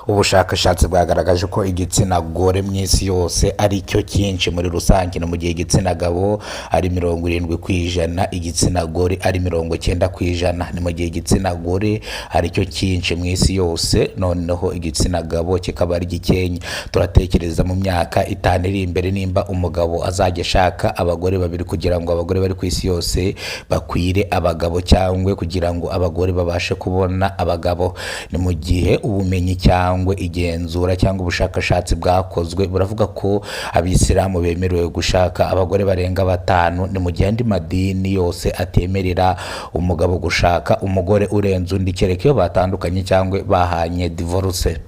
Ubushakashatsi bwagaragaje ko igitsina gore mu isi yose ari cyo cyinshi muri rusange, no mu gihe igitsina gabo ari 70%, igitsina gore ari 90%. Ni mu gihe igitsina gore ari cyo cyinshi mu isi yose, noneho igitsina gabo kikaba ari gikenya. Turatekereza mu myaka 5 iri imbere nimba umugabo azajya ashaka abagore babiri kugira ngo abagore bari ku isi yose bakwire abagabo, cyangwa kugira ngo abagore babashe kubona abagabo. Ni mu gihe ubumenyi cyangwa igenzura cyangwa ubushakashatsi bwakozwe buravuga ko abisilamu bemerewe gushaka abagore barenga 5, ni mu gihe andi madini yose atemerera umugabo gushaka umugore urenze undi, kereka iyo batandukanye cyangwa bahanye divorce.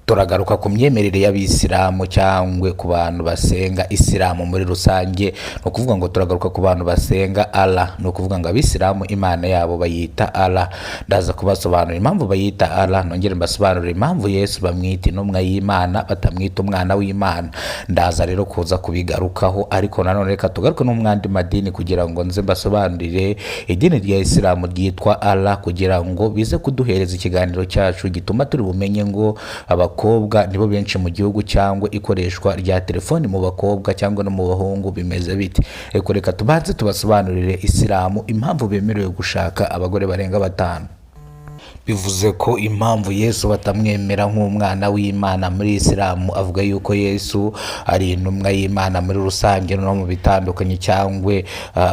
Turagaruka ku myemerere y'abisilamu cyangwa ku bantu basenga isilamu muri rusange. Ni ukuvuga ngo turagaruka ku bantu basenga Allah. Ni ukuvuga ngo abisilamu imana yabo bayita Allah. Ndaza kubasobanurira impamvu bayita Allah, nongere mbasobanurire impamvu Yesu bamwita intumwa y'Imana batamwita umwana w'Imana. Ndaza rero kuza kubigarukaho, ariko nanone reka tugaruke no mu yandi madini kugira ngo nze mbasobanurire idini rya isilamu ryitwa Allah, kugira ngo bize kuduhereza ikiganiro cyacu gituma turi bumenye ngo abakobwa nibo benshi mu gihugu, cyangwa ikoreshwa rya telefoni mu bakobwa cyangwa no mu bahungu bimeze bite. Reka reka tubanze tubasobanurire isilamu impamvu bemerewe gushaka abagore barenga 5. Bivuze ko impamvu Yesu batamwemera nk'umwana w'Imana muri isilamu, avuga yuko Yesu ari intumwa y'Imana muri rusange no mu bitandukanye, cyangwa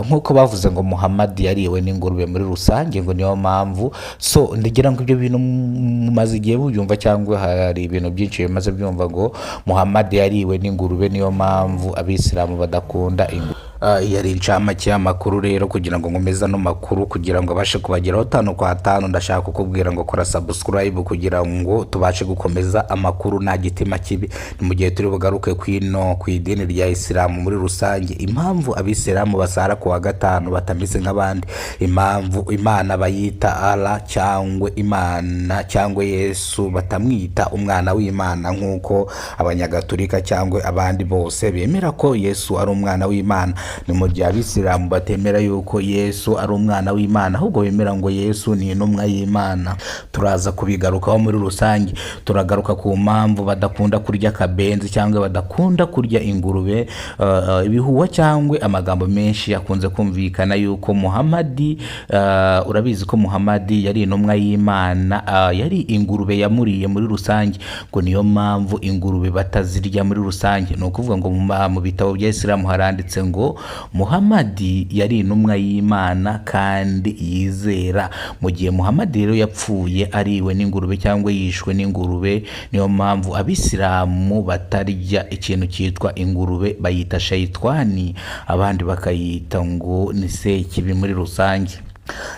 nk'uko bavuze ngo Muhammad yariwe n'ingurube muri rusange, ngo niyo mpamvu. So ndagira ngo ibyo bintu mumaze igihe bubyumva, cyangwa hari ibintu byinshi bimaze byumva ngo Muhammad yariwe n'ingurube, niyo mpamvu abisilamu badakunda ingurube. Yari incamake y'amakuru rero, kugira ngo nkomeze ano makuru kugira ngo abashe kubageraho 5 kwa 5. Ndashaka kukubwira ngo kora subscribe kugira ngo tubashe gukomeza amakuru nta gitima kibi. Ni mu gihe turi bugaruke kwino ku idini rya isilamu muri rusange, impamvu abisilamu basara ku wa gatanu batameze nk'abandi, impamvu Imana bayita Allah cyangwa Imana, cyangwa Yesu batamwita umwana w'Imana nk'uko abanyagatulika cyangwa abandi bose bemera ko Yesu ari umwana w'Imana. Ni mu gihe abisilamu batemera yuko Yesu ari umwana w'Imana, ahubwo bemera ngo Yesu ni intumwa y'Imana. Turaza kubigarukaho muri rusange. Turagaruka ku mpamvu badakunda kurya akabenzi cyangwa badakunda kurya ingurube. Ibihuha cyangwa amagambo menshi akunze kumvikana yuko Muhamadi, urabizi ko Muhamadi yari intumwa y'Imana, yari ingurube yamuriye muri rusange, ngo niyo mpamvu ingurube batazirya muri rusange. Ni ukuvuga ngo mu bitabo bya isilamu haranditse ngo Muhamadi yari intumwa y'Imana kandi yizera. Mu gihe Muhamadi rero yapfuye ariwe n'ingurube cyangwa yishwe n'ingurube, niyo mpamvu abisilamu batarya ikintu cyitwa ingurube, bayita shayitwani, abandi bakayita ngo ni sekibi muri rusange.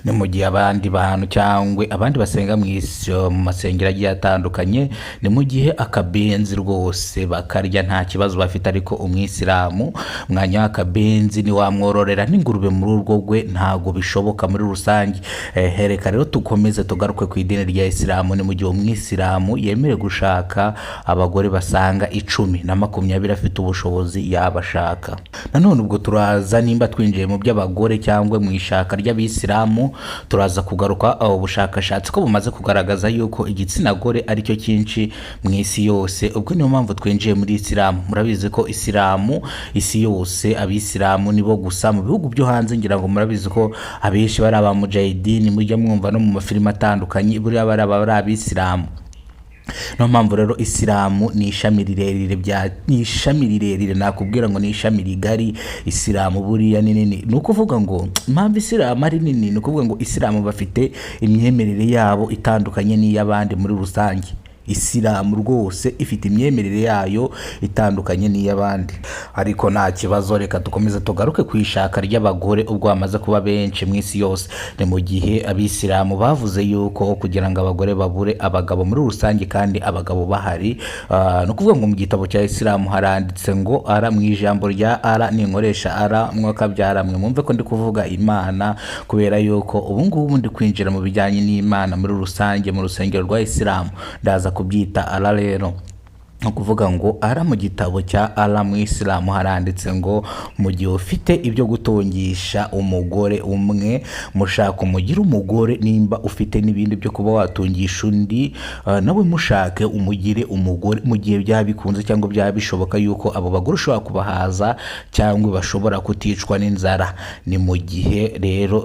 Ni mu gihe abandi bantu cyangwa abandi basenga mu isi mu masengero agiye atandukanye, ni mu gihe akabenzi rwose bakarya nta kibazo bafite, ariko umwisilamu mwanya w'akabenzi ntiwamwororera n'ingurube muri urwo rwe, ntago bishoboka muri rusange. Reka rero tukomeze tugaruke ku idini rya isilamu. Ni mu gihe umwisilamu yemerewe gushaka abagore basaga 10 na 20, afite ubushobozi yabashaka. Nanone ubwo turaza nimba twinjiye mu by'abagore cyangwa mu ishaka ry'abisilamu, turaza kugaruka aho bushakashatsi ko bumaze kugaragaza yuko igitsina gore aricyo cyinshi mu isi yose. Ubwo niyo mpamvu twinjiye muri isilamu. Murabizi ko isilamu isi yose abisilamu nibo gusa. Mu bihugu byo hanze ngira ngo murabizi ko abenshi bari aba mujahidini, mujya mwumva no mu mafilimi atandukanye, buriya bari aba ari abisilamu. Niyo mpamvu rero isilamu ni ishami rirerire bya, ni ishami rirerire, nakubwira ngo ni ishami rigari. Isilamu buriya ni nini. Ni ukuvuga ngo impamvu isilamu ari nini, ni ukuvuga ngo isilamu bafite imyemerere yabo itandukanye n'iy'abandi muri rusange. Isilamu rwose ifite imyemerere yayo itandukanye n'iy'abandi, ariko nta kibazo. Reka dukomeze tugaruke ku ishaka ry'abagore ubwo bamaze kuba benshi mu isi yose. Ni mu gihe abisilamu bavuze yuko kugira ngo abagore babure abagabo muri rusange kandi abagabo bahari, ni ukuvuga ngo mu gitabo cya isilamu haranditse ngo ara mu ijambo rya ara, ninkoresha ara mwakabyara mwe mwumve ko ndi kuvuga Imana, kubera yuko ubu ngubu ndi kwinjira mu bijyanye n'Imana muri rusange mu rusengero rwa isilamu, ndaza kubyita ara. Rero Ni ukuvuga ngo ara mu gitabo cya ara mu Isilamu haranditse ngo mu gihe ufite ibyo gutungisha umugore umwe, mushaka umugire umugore. Nimba ufite n'ibindi byo kuba watungisha undi, nawe mushake umugire umugore, mu gihe byaba bikunze cyangwa byaba bishoboka yuko abo bagore ushobora kubahaza cyangwa bashobora kuticwa n'inzara. Ni mu gihe rero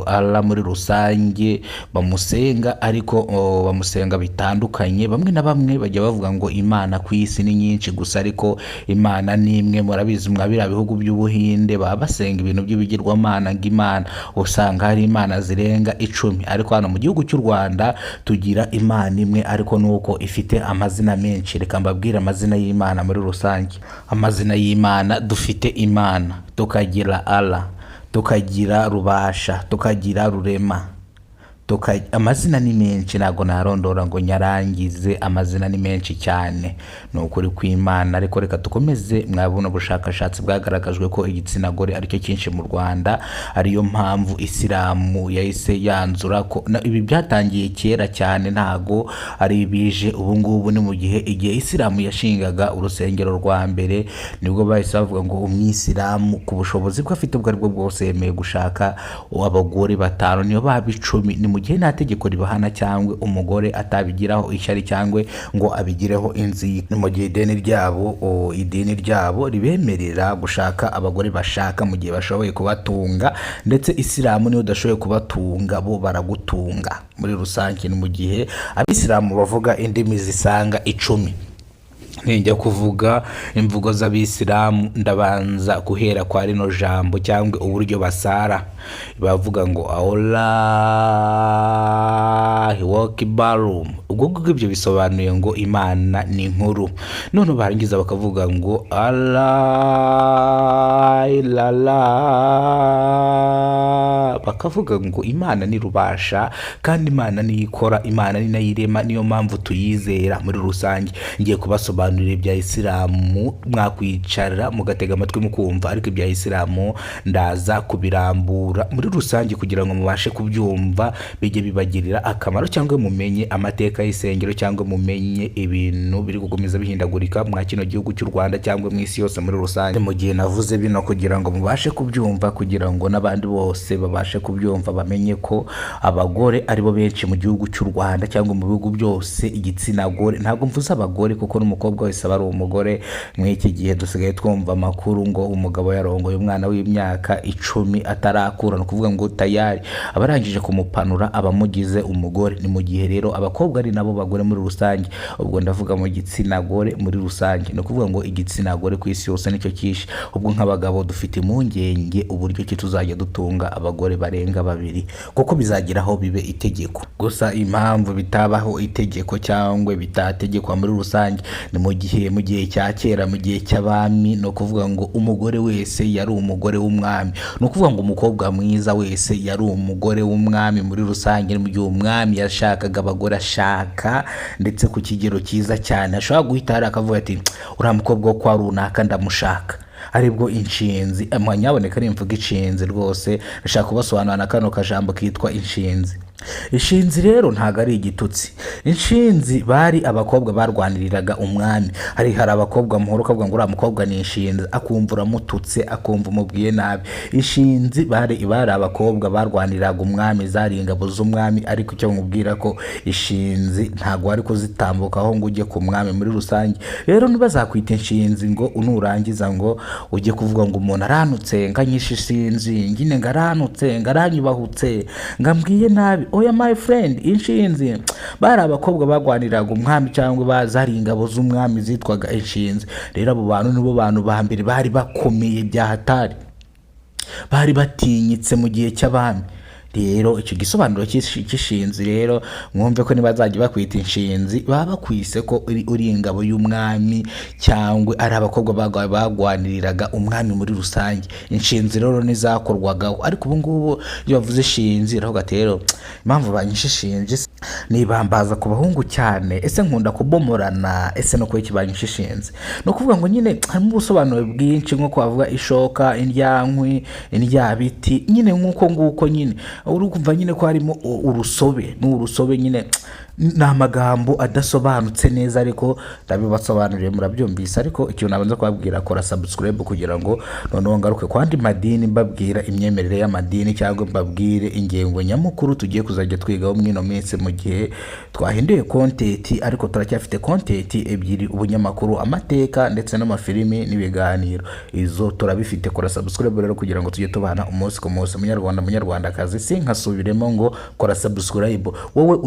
Allah muri rusange bamusenga, ariko bamusenga bitandukanye. Bamwe na bamwe bajya bavuga ngo Imana ku isi ni nyinshi gusa, ariko Imana ni imwe. Murabizi, mwa biriya bihugu by'Ubuhinde baba basenga ibintu by'ibigirwamana, ng'imana usanga hari imana zirenga 10. Ariko hano mu gihugu cy'u Rwanda tugira Imana imwe, ariko nuko ifite amazina menshi. Reka mbabwire amazina y'Imana muri rusange. Amazina y'Imana: dufite Imana, tukagira Allah, tukagira Rubasha, tukagira Rurema. Amazina ni menshi, ntabwo narondora ngo nyarangize. Amazina ni menshi cyane, ni ukuri kw'Imana. Ariko reka dukomeze. Mwabona ubushakashatsi bwagaragajwe ko igitsina gore aricyo cyinshi mu Rwanda, ariyo mpamvu Isilamu yahise yanzura ko ibi byatangiye kera cyane, ntago ari ibije ubu ngubu. Ni mu gihe igihe Isilamu yashingaga urusengero rwa mbere, nibwo bahise bavuga ngo umwisilamu ku bushobozi bwe afite ubwo aribwo bwose yemeye gushaka abagore batanu, niyo baba 10. Ni mu gihe nta tegeko ribahana cyangwa umugore atabigiraho ishyari cyangwa ngo abigireho inzika. Ni mu gihe idini ryabo ribemerera gushaka abagore bashaka mu gihe bashoboye kubatunga, ndetse Isilamu niyo udashoboye kubatunga bo baragutunga muri rusange. Ni mu gihe abisilamu bavuga indimi zisaga 10. Nijya kuvuga imvugo z'abisilamu, ndabanza guhera kwa rino jambo cyangwa uburyo basara. Bavuga ngo "Allahu Akbar". Ubwo ngubwo ibyo bisobanuye ngo Imana ni nkuru. None barangiza bakavuga ngo "Allah illallah", bakavuga ngo Imana ni rubasha kandi Imana niyo ikora, Imana ni nayo irema, niyo mpamvu tuyizera muri rusange. Ngiye kubasobanurira ibya Isilamu, mwakwicara mugatega amatwi mukumva, ariko ibya Isilamu ndaza kubirambura muri rusange kugira ngo mubashe kubyumva, bijye bibagirira akamaro, cyangwa mumenye amateka y'isengero, cyangwa mumenye ibintu biri gukomeza bihindagurika mwa kino gihugu cy'u Rwanda cyangwa mu isi yose muri rusange. Mu gihe navuze bino kugira ngo mubashe kubyumva, kugira ngo n'abandi bose babashe kubyumva, bamenye ko abagore aribo benshi mu gihugu cy'u Rwanda cyangwa mu bihugu byose. Igitsina gore, ntabwo mvuze abagore kuko n'umukobwa wese aba ari umugore. Muri iki gihe dusigaye twumva amakuru ngo umugabo yarongoye umwana w'imyaka 10 atarakura, ni ukuvuga ngo tayari abarangije kumupanura abamugize umugore. Ni mu gihe rero abakobwa ari nabo bagore muri rusange, ubwo ndavuga mu gitsina gore muri rusange. Ni ukuvuga ngo igitsina gore ku isi yose nicyo cyinshi. Ubwo nk'abagabo dufite impungenge uburyo ki tuzajya dutunga abagore barenga babiri, kuko bizageraho bibe itegeko. Gusa impamvu bitabaho itegeko cyangwa bitategekwa muri rusange, ni mu gihe cya kera, mu gihe cy'abami, ni ukuvuga ngo umugore wese yari umugore w'umwami. Ni ukuvuga ngo umukobwa mwiza wese yari umugore w'umwami muri rusange. Ni mu gihe umwami yashakaga abagore ashaka ndetse ku kigero cyiza cyane, ashobora guhita hari akavuga ati: "Uriya mukobwa wo kwa runaka ndamushaka." Aribwo inshinzi, nyaboneka nimvuga inshinzi rwose ndashaka kubasobanurira na kano kajambo kitwa inshinzi. Inshinzi rero ntabwo ari igitutsi. Inshinzi bari abakobwa barwaniriraga umwami. Hari abakobwa muhora ukavuga ngo uriya mukobwa ni inshinzi, akumva uramututse, akumva umubwiye nabi. Inshinzi bari abakobwa barwaniriraga umwami, zari ingabo z'umwami. Ariko icyo mubwira ko inshinzi ntabwo wari kuzitambukaho ngo ujye ku mwami muri rusange. Rero ntibazakwita inshinzi ngo nurangiza ngo ujye kuvuga ngo umuntu aranutse, nganyishe ishinzi ngine, ngo aranutse, ngo aranyubahutse, ngo ambwiye nabi. Oya my friend, inshinzi bari abakobwa barwaniraga umwami cyangwa zari ingabo z'umwami zitwaga inshinzi. Rero abo bantu nibo bantu ba mbere bari bakomeye bya hatari, bari batinyitse mu gihe cy'abami. Rero icyo gisobanuro cy'ishinzi rero, mwumve ko nibazajya bakwita inshinzi baba bakwise ko uri ingabo y'umwami cyangwa ari abakobwa bagwaniriraga umwami muri rusange. Inshinzi rero ntizakorwagaho. Ariko ubu ngubu iyo bavuze ishinzi uravuga ati: "Rero impamvu banyishe ishinzi nibambaza ku bahungu cyane, ese nkunda kubomorana, ese no kuba banyishe ishinzi?" Ni ukuvuga ngo nyine harimo ubusobanuro bwinshi, nko kwavuga ishoka, indyankwi, indyabiti, nyine nk'uko nguko nyine uri kumva nyine ko harimo urusobe, ni urusobe nyine. Ni amagambo adasobanutse neza, ariko ndabibasobanuriye murabyumvise. Ariko ikintu nabanza kubabwira, kora subscribe kugira ngo noneho ngaruke ku andi madini, mbabwira imyemerere y'amadini cyangwa mbabwire ingengo nyamukuru tugiye kuzajya twigaho muri ino minsi, mu gihe twahinduye content, ariko turacyafite content ebyiri: ubunyamakuru, amateka, ndetse n'amafilimi n'ibiganiro. Izo turabifite. Kora subscribe rero kugira ngo tujye tubana umunsi ku munsi. Munyarwanda, munyarwandakazi, sinkasubiremo ngo kora subscribe wowe.